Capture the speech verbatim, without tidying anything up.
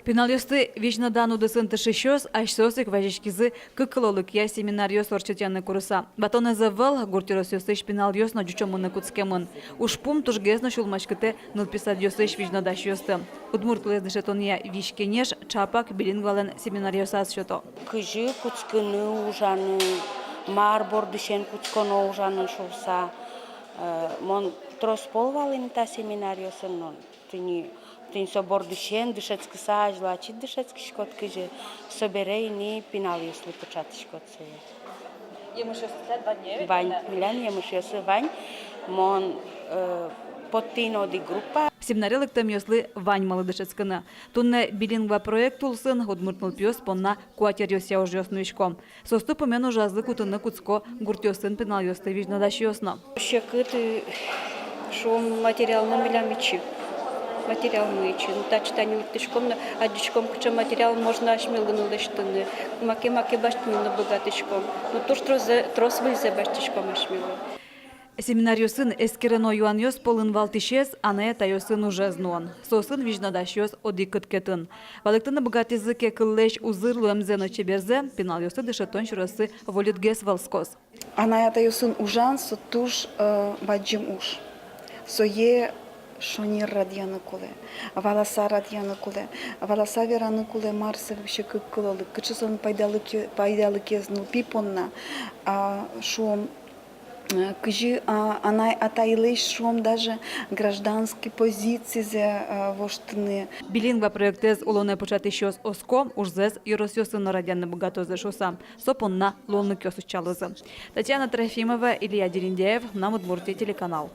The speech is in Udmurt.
Пиналъёсты визьнодан удысын тыршисьёс асьсэос ик вазиськизы кык кылолыкъя семинаръёс ортчытъяны курыса. Ватонэз ӧвӧл, гурт ёросъёсысь пиналъёс но ӟучомыны кутскемын. Ужпум тужгес но сюлмаськытэ нылпи садъёсысь визьнодасьёсты. Удмурт кылэз дышетонъя визь кенеш чапак билингвалэн семинаръёсаз сёто. Кызьы кутскыны ужаны, мар бордысен кутсконо ужаны шуыса, э, мон трос пол вал ини та семинаръёсын но. Тӥни, тӥни со бордысен дышетскыса, азьло ачид дышетскиськод кызьы, собере ини пиналъёслы пыӵатӥськод сое. Емышъёсыз тӥляд вань-а? Вань, милям емышъёсы вань. Мон, э, поттӥ ини одӥг группа. Семинаре лыктэмъёслы ваньмалы дышетскыны. Туннэ билингва проект улсын удмурт нылпиос понна куать ёросъя ужъёс нуиськом. Соосты пумен ужазы кутыны кутско гуртъёсын пиналъёсты визьнодасьёс но. Секыт, э, шуом, материал но милям ичи. Материал но ичи. Ну, татчы тани лыктӥськом но, адӟиськом, кыӵе материал можно асьмелы но лэсьтыны. Маке-маке басьтыны но быгатӥськом. Ну, туж тросэ, трос выльзэ басьтӥськом асьмелы. Семинаръёсын эскерено юанъёс пӧлын валтӥсез — анай-атайёсын ужез нуон. Соосын визьнодасьёс одӥг кыткетын. Валэктыны быгатӥзы ке кыллэсь узыр луэмзэ но чеберзэ, пиналъёсты дышетон сюрессы вольытгес вӧлскоз. Анай-атайёсын ужан со туж, э, бадӟым уж. Сое шонер радъяны кулэ, валаса радъяны кулэ, валаса вераны кулэ, мар со вообще кык кылолык, кыӵе солэн пайдалыке-, пайдалыкез нылпи понна, а, шуом, э, кызьы, а, анай-атайлэсь, шуом, даже гражданский позицизэ, э, воштыны. Билингва проектэз улонэ пыӵатӥсьёс оско, ужзэс ёросъёсын но радъяны быгатозы шуыса. Со понна луонлыкъёс утчалозы. Татьяна Трофимова, Илья Дерендяев, «Мынам Удмуртие» телеканал.